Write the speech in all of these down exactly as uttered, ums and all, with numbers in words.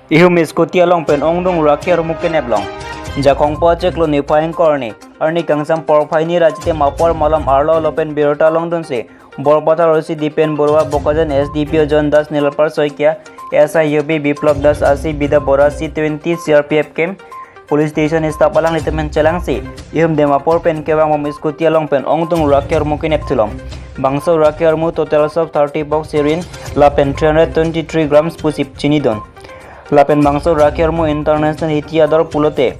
Ihum scooty along pen ongdung Rakhi armu kenep long. Jakong po chiklo niphai ingkoi arni, arni kangsam porphai ni rachite mapor malom arlo lapen birta longdunsi Borpathar O C Dipen Borwa, Bokajan S D P O John Das, Nilapar Saikia, S I U B Biplab Das, A C Bida Bora, C twenty C R P F camp, police station staff alanglitum pen chelangsi ihum Dimapur pen kevang bom scooty along pen ongdung Rakhi armu kenep thulom. Bangso Rakhi armu total of thirty box heroin lapen three hundred twenty-three grams pusi chinidun. Lapen bangso Rakhi armu international hiti ador pulote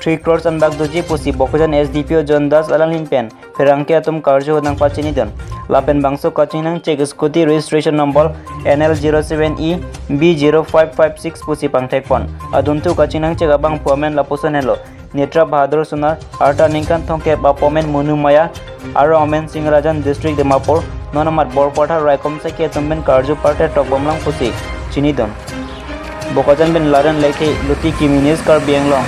three crores anbak doji pusi Bokajan S D P O John Das alanglin pen pherangke atum karju ahut nangpachinidun. Lapen bangso kachingnangchek scooty registration number N L zero seven E B zero five five six pusi pangthekpon. Adunthu kachingnangchek abangphu amen lapuson helo: Netra Bahadur Sonar, arta ningkan thomkep, apo amen Monu Maya, arong amen Singarajan, district Dimapur, non amat Borpathar raikom seke atum pen karju parte tokbomlang pusi chinidun. Bokajan pen Laren Lekthe, Luti Kimi News, Karbi Anglong.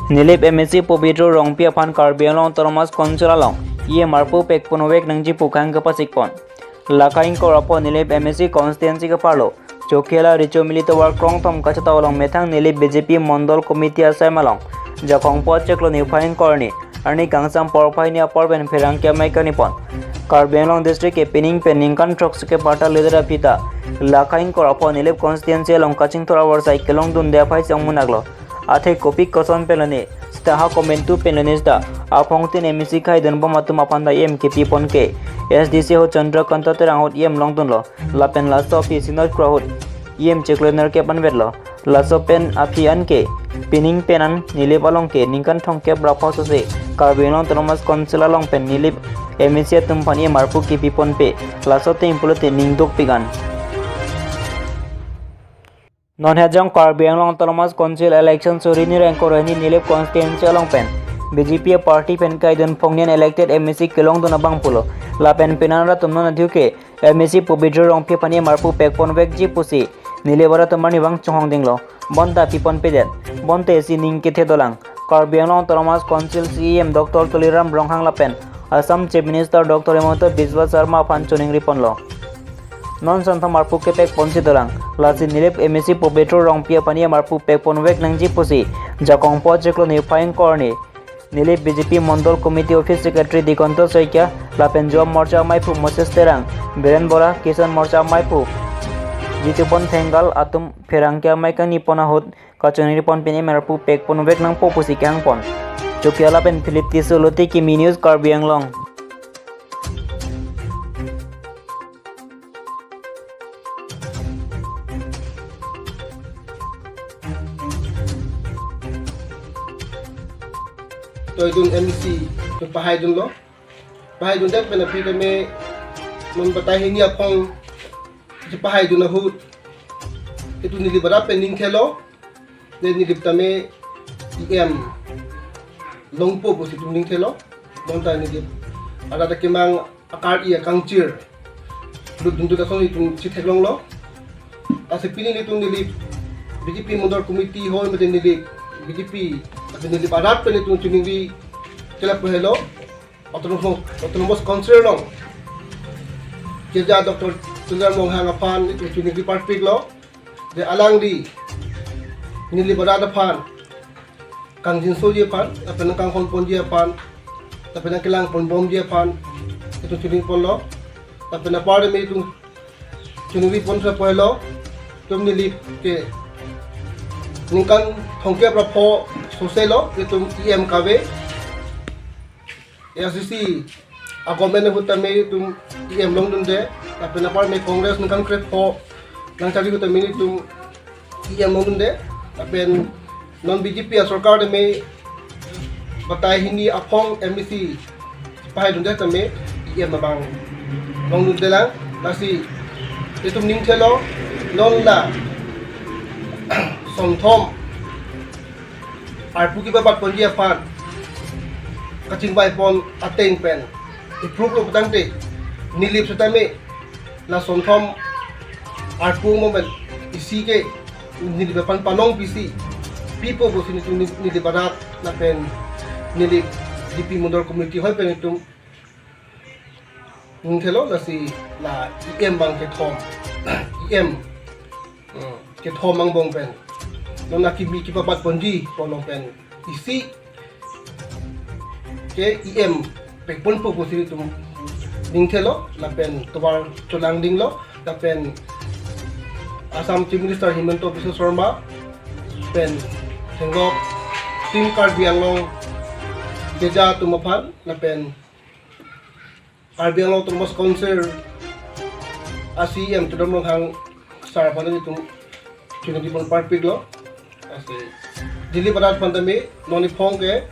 Nilip M A C Pobitro Rongpi aphan Karbi Anglong Autonomous Council along E M arpu pekponvek nangji pu kehang kepasikpon. Lakha ingkoi ra pho Nilip M A C constituency keparlo Chokihola Richo Milli tovar krongthom kachetong along methang Nilip B J P Mondol Committee asai malong Jakong po chiklo niphai ingkoi arni, arni kangsam porphai ni apor pen pherangke amei kangnipon. Karbi Anglong District ke pining pen ningkan throksi keparta leader aphi ta lakha ingkoi ra pho Nilip constituency along kachingthur avarsai kelongdunde aphaisi ongmunaklo. Athe kopi koson pen lone seta ha komantu pen lone seta aphongtin M A C khaidunbom atum aphan ta E M kepipon ke S D C ahut Chandra Kanta Terang ahut E M longdunlo. Lapen laso aphi Synod Kro ahut E M chiklo nerkep anvetlo. Laso pen aphi anke pining pen an Nilip along ke ningkan thomkep ra pho sose Karbi Anglong Autonomous Council along pen Nilip M A C atum aphan E M arpu kepiponpe laso ateng pulote ning dukpik an. Non hajong Karbi Anglong Autonomous Council election suri ni rengkor ni Nilip constituency along pen B J P party pen kaidun phongnian elected M A C kelongdun abang pulo. Lapen penang rat atum non adhu ke M A C Pobitro Rongpi aphan E M arpu pekponvekji pusi Nilip arat atum arnivang chonghong dinglo. Bonta piponpedet. Bonta isi ning kethe dolang. Karbi Anglong Autonomous Council C E M Doctor Tuliram Ronghang lapen Assam Chief Minister Doctor Himanta Biswa Sarma aphan choningriponlo. Non santhom arpu kepekponsi dolang. Lasi Nilip M A C Pobitro Rongpi aphan E M arpu pekponvek nangji pusi Jakong po chiklo niphai ingkoi arni Nilip B J P Mondol Committee Office Secretary Digonto Saikia lapen Yuva Morcha ameiphu Moses Terang, Biren Bora, Kisan Morcha ameiphu Jitupon Thengal atum pherangke amei kangnipon ahut kachoningriponpen E M arpu pekponvek nangpo pusi kehangpon. Chokihola pen Philip Tisso, Luti Kimi News, Karbi Anglong. Toidun M A C, to pahaidunlo. Pahaidundet pen aphi tame non batai hini aphong chepahaidun ahut itum Nilip arat pen ning thelo. Neli Nilip tame E M longpo pusi itum ning thelo. Bonta Nilip arat akemang akar-i akangchir lutdun tu lason itum chetheklonglo. Lasi pini nelitum Nilip B J P Mondol Committee hoi mate Nilip B J P, tapi Nilip arat pen itum choningri chelap helo. Autonomous, Autonomous Council along keja Doctor Tuliram Ronghang aphan itum choningri parpiklo. Je alangli Nilip arat aphan kangjinsoji aphan, lapen nangkanghonponji aphan, lapen nangkelangponbomji aphan itum choningponlo. Lapen apar tame itum chunwi pon sa poi lo, itum Nilip ke ningkan thomkep ra pho sose lo, itum E M kave, A I C C a-government ahut tame itum E M longdunde, lapen apar tame Congress ningkan krepho nangchari ahut tame itum E M longdunde, lapen non B J P asorkar tame batai hini aphong M A C pahaidunde tame E M abang longdunde lang, lasi itum ning thelo, non la sonthom arpu kepabat ponji aphan kachingvai pon ateng pen ipruk lo putangte, Nilip setame la sonthom arpu mo pen isi ke Nilip aphan panong pisi pipo pusi nitum Nilip arat lapen Nilip D P Mondol Committee hoi pen itum ning thelo, lasi la E M abang kethom, E M, hmm, kethom angbong pen non akimi kepabat ponji pon pen isi ke E M pekponpo pusi itum ning thelo, lapen tovar cholangding lo, lapen Assam Chief Minister Himanta Biswa Sarma pen thenglok Team Karbi Anglong keja atum aphan, lapen Karbi Anglong Autonomous Council a-C E M Tuliram Ronghang sir aphan itum chunwi pon parpik lo. Lasi Nilip arat aphan tame non iphong ke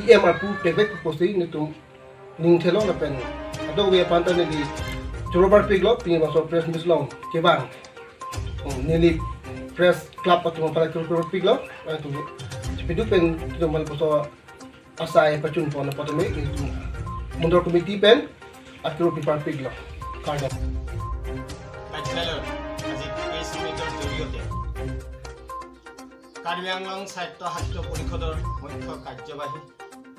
E M arpu pekvek pusi nitum ning thelo, lapen adok ve aphan ta neli choro parpik lo, pini bangso press meet along kevang, hmm, Nilip Press Club atum aphan choro parpik lo, latum chepiduk pen itum aphan bangso asai pachun pon apot tame itum Mondol Committee pen akiro pi parpik lo. Kardom. কাৰ্যালয়ত আজি প্ৰেছ মিটৰ জৰিয়তে কাৰ্বি আংলং স্বায়ত্তশাসিত পৰিষদৰ মুখ্য কাৰ্যবাহী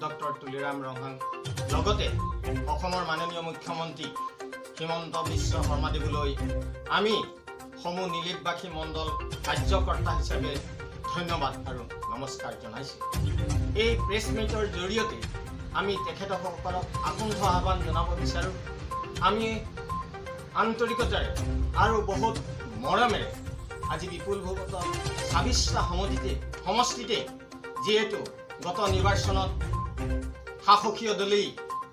ডক্টৰ তুলিৰাম ৰংহাং লগতে অসমৰ মাননীয় মুখ্যমন্ত্ৰী হিমন্ত বিশ্ব শৰ্মাদেৱলৈ আমি সমূহ নীলিপবাসী মণ্ডল কাৰ্যকৰ্তা হিচাপে ধন্যবাদ আৰু নমস্কাৰ জনাইছোঁ। এই প্ৰেছ মিটৰ জৰিয়তে আমি তেখেতসকলক আকণ্ঠ আহ্বান জনাব বিচাৰোঁ। আমি আন্তৰিকতাৰে আৰু বহুত মৰমেৰে আজি বিপুল ভগত ছাব্বিছটা সমষ্টিতে, সমষ্টিতে যিহেতু গত নিৰ্বাচনত শাসকীয় দলেই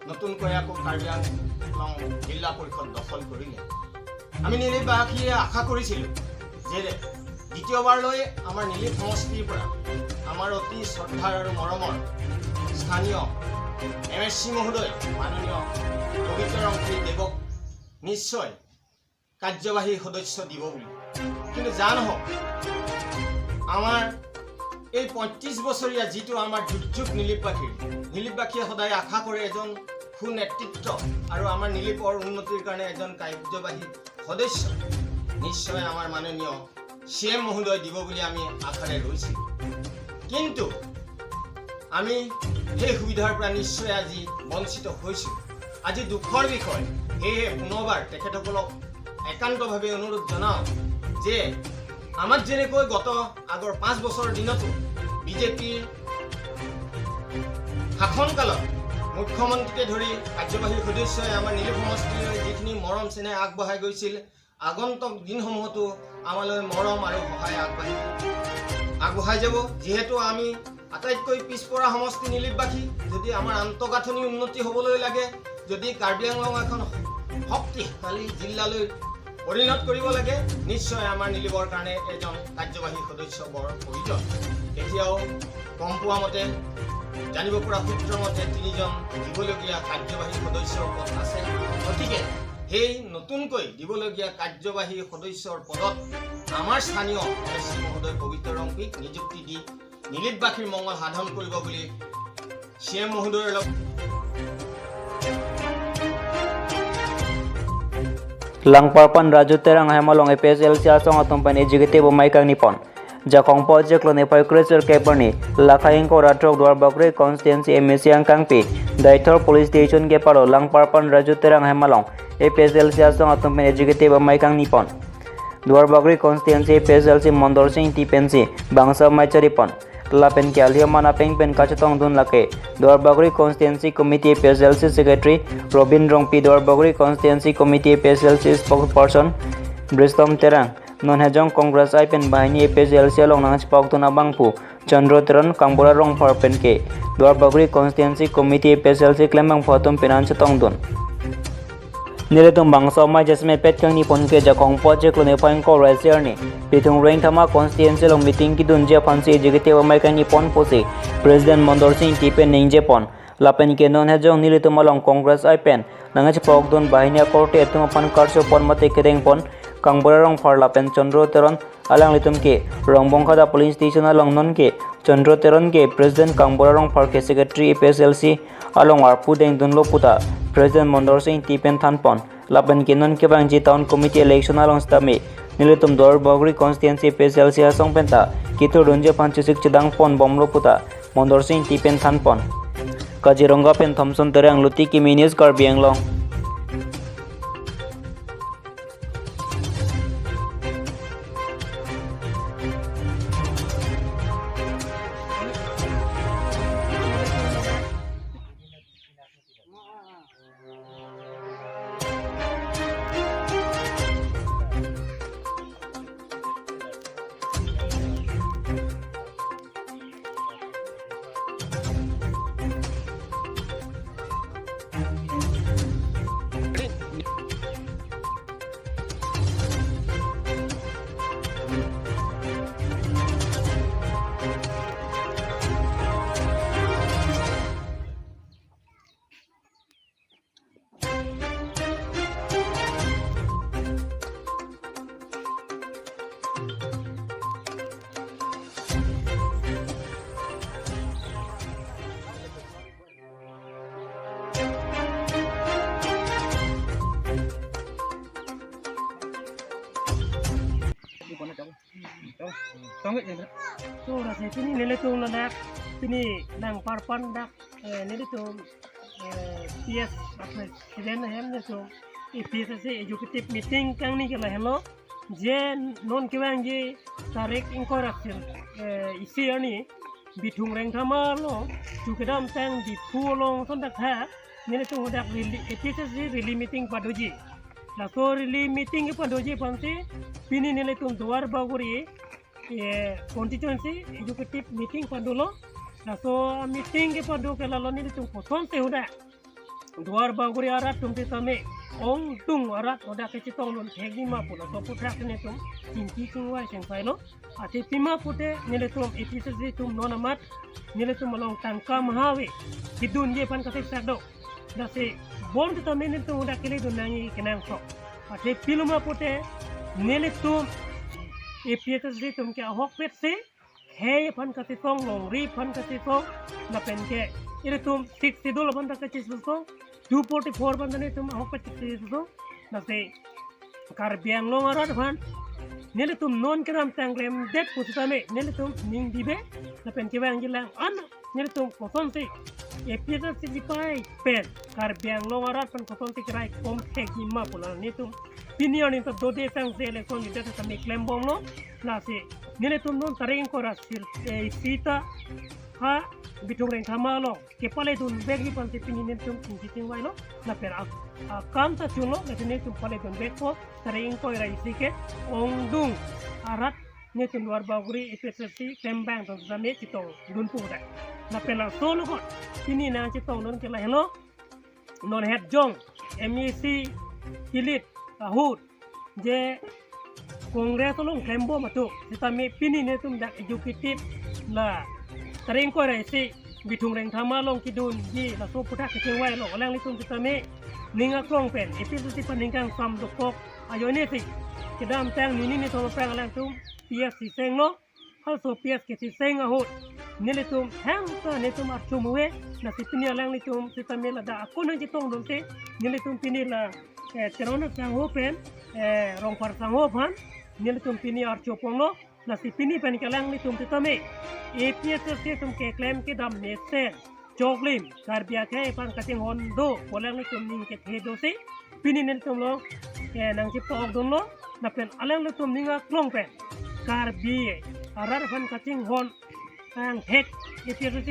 নতুনকৈ আকৌ কাৰ্বি আংলং জিলা পৰিষদ দখল কৰিলে। আমি নীলিপবাসীয়ে আশা কৰিছিলোঁ যে দ্বিতীয়বাৰলৈ আমাৰ নীলিপ সমষ্টিৰ পৰা আমাৰ অতি শ্ৰদ্ধাৰ আৰু মৰমৰ স্থানীয় এম এছ চি মহোদয় মাননীয় পবিত্ৰ ৰংপি দেৱক নিশ্চয় কাৰ্যবাহী সদস্য দিব বুলি। কিন্তু যা নহওক, আমাৰ এই পঁয়ত্ৰিশ বছৰীয়া যিটো আমাৰ যুগ যুগ নীলিপবাসী, নীলিপবাসীয়ে সদায় আশা কৰে এজন সুনেতৃত্ব আৰু আমাৰ নীলিপৰ উন্নতিৰ কাৰণে এজন কাৰ্যবাহী সদস্য নিশ্চয় আমাৰ মাননীয় চি এম মহোদয় দিব বুলি আমি আশাৰে ৰৈছিলোঁ। কিন্তু আমি সেই সুবিধাৰ পৰা নিশ্চয় আজি বঞ্চিত হৈছোঁ। আজি দুখৰ বিষয়। সেয়েহে পুনৰবাৰ তেখেতসকলক একান্তভাৱে অনুৰোধ জনাওঁ যে আমাক যেনেকৈ গত আগৰ পাঁচ বছৰ দিনতো বিজেপিৰ শাসনকালত মুখ্যমন্ত্ৰীকে ধৰি কাৰ্যবাহী সদস্যই আমাৰ নীলিপ সমষ্টিলৈ যিখিনি মৰম চেনেহ আগবঢ়াই গৈছিল, আগন্তুক দিনসমূহতো আমালৈ মৰম আৰু সহায় আগবাঢ়ি, আগবঢ়াই যাব। যিহেতু আমি আটাইতকৈ পিছপৰা সমষ্টি নীলিপবাসী, যদি আমাৰ আন্তঃগাঁথনি উন্নতি হ'বলৈ লাগে, যদি কাৰ্বি আংলং এখন শক্তিশালী জিলালৈ পৰিণত কৰিব লাগে, নিশ্চয় আমাৰ নীলিপৰ কাৰণে এজন কাৰ্যবাহী সদস্য বৰ প্ৰয়োজন। এতিয়াও গম পোৱা মতে, জানিব পৰা সূত্ৰ মতে তিনিজন দিবলগীয়া কাৰ্যবাহী সদস্যৰ পদ আছে। গতিকে সেই নতুনকৈ দিবলগীয়া কাৰ্যবাহী সদস্যৰ পদত আমাৰ স্থানীয় এম এছ চি মহোদয় পবিত্ৰ ৰংপীক নিযুক্তি দি নীলিপবাসীৰ মংগল সাধন কৰিব বুলি চি এম মহোদয়ৰ log Langparpan Raju Terang ahem along A P H L C asong atum pen executive amei kangni pon. Jakong project lo nepei kre-sirkep arni, lakha ingkoi ra throk Duarbagori constituency M A C angkangpi, Deithor police station kepalo Langparpan Raju Terang ahem along A P H L C asong atum pen executive amei kangni pon. Duarbagori constituency A P H L C Mondol Singti pensi bangso amei chari pon. Lapen ke ali aman apeng pen kachetongdun lake Duarbagori Constituency Committee A P H L C Secretary Robin Rongpi, Duarbagori Constituency Committee A P H L C Spokesperson Bristom Terang, non hejong Congress I pen banghini A P H L C along nangchepokdun abangphu Chandra Teron, Kangbura Rongphar pen ke Duarbagori Constituency Committee A P H L C klembangphu atum pen an chetongdun. Nelitum bangso amei jasemet pet kangni pon ke Jakong Poche Klone Phaingkor Raisi arni Bithung Rengthama Constituency along meeting kedunji aphansi Executive Amei kangni pon pusi President Mondor Sing Ingti pen ningje pon. Lapen ke non hejong nelitum along Congress I pen nangchepokdun banghini akorte atum aphan karcho pon mate kedeng pon Kangbura Rongphar lapen Chandra Teron alanglitum ke Rongbongkada Polling Station along, non ke Chandra Teron ke President, Kangbura Rongphar ke Secretary A P H L C along arpu dengdunlo puta President Mondor Sing Ingti pen than pon. Lapen ke non kevangji Town Committee election along sitame nelitum Duarbagori Constituency A P H L C asong penta kethurdunji aphan chesik chedang pon bomlo puta Mondor Sing Ingti pen than pon. Kaziranga pen Thompson Terang, Luti Kimi News, Karbi Anglong. Tong, tong, tong. So, lasi pini nelitum ladak, pini nangparpan dak, eh, nelitum, eh, P S President ahem nelitum, eh, A P H L C Executive Meeting kangni ke lahenlo, je non kevangji tarik ingkoi ra sir, eh, isi arni, Bithung Rengthama along, chu kedamtang Diphu along ason dak ha, nelitum hadak rally, A P H L C rally meeting padoji. Laso rally meeting kepadoji aphansi, pini nelitum Duarbagori, eh, Constituency Executive Meeting padolo. Laso meeting kepado ke lalo nelitum kosonsi hadak Duarbagori arat atum sitame ongdung arat hadak kachetongdun thekji ma pu laso aphuthak nelitum chingki chingvai chingvailo. Athe pima pute nelitum A P H L C atum non amat nelitum along tangka maha ave kedunji aphan kasiksak do. Lasi bom sitame nelitum hadak keledun nangji kenangsot. Athe pilo ma pute nelitum A P H L C atum ke ahokpet si khei aphan kachetong, longri aphan kachetong, lapen ke ilitum Sixth Schedule aphan ta kachetong, two forty-four aphan ta nelitum ahokpet kachetong. Lasi Karbi Anglong arat aphan nelitum non kedamtang klemdet pusitame nelitum ning dibe, lapen kevangji lang-an nelitum kosonsi A P H L C sipai pen Karbi Anglong arat aphan kosonsi keraikom thekji ma pu la nelitum pini arni ta dode tangsi election jida sitame klembomlo. Lasi nelitum non tarik ingkoi ra sir, eh, sita ha Bithung Rengthama along kepaledun vekji aphansi pini nelitum chingki chingvailo. Lapen ak-, akam ta chunlo, lapen nelitum paledun vekpo, tarik ingkoi ra isi ke ongdung arat nelitum Duarbagori A P H L C klembang atum sitame chetongdun pu dak. Lapen laso along pini nangchetongdun ke lahenlo, non hejong M A C kilit ahut je Congress along klembom atum sitame pini nelitum dak executive la tarik ingkoi ra isi Bithung Rengthama along kedunji laso aphuthak kachingvai along alanglitum sitame ning aklong pen A P H L C aphan ning kangsam dokok ajoine si kedamtang nini nithom aphrang alangtum P S chesenglo. Halaso P S kacheseng ahut nelitum hem ta nelitum archum ave, lasi pini alanglitum sitame ladak akun nangchetongdunte nelitum pini la, eh, Teron sangho pen, eh, Rongphar sangho aphan nelitum pini archo ponglo. Lasi pini pen ke alanglitum sitame A P H L C atum keklem kedam mesen choklim Karbi akhei aphan kachinghon do pu alanglitum ning kethe dosi pini nelitum along, eh, nangchepokdunlo. Lapen alanglitum ning aklong pen Karbi arat aphan kachinghon Pangthek, A P L C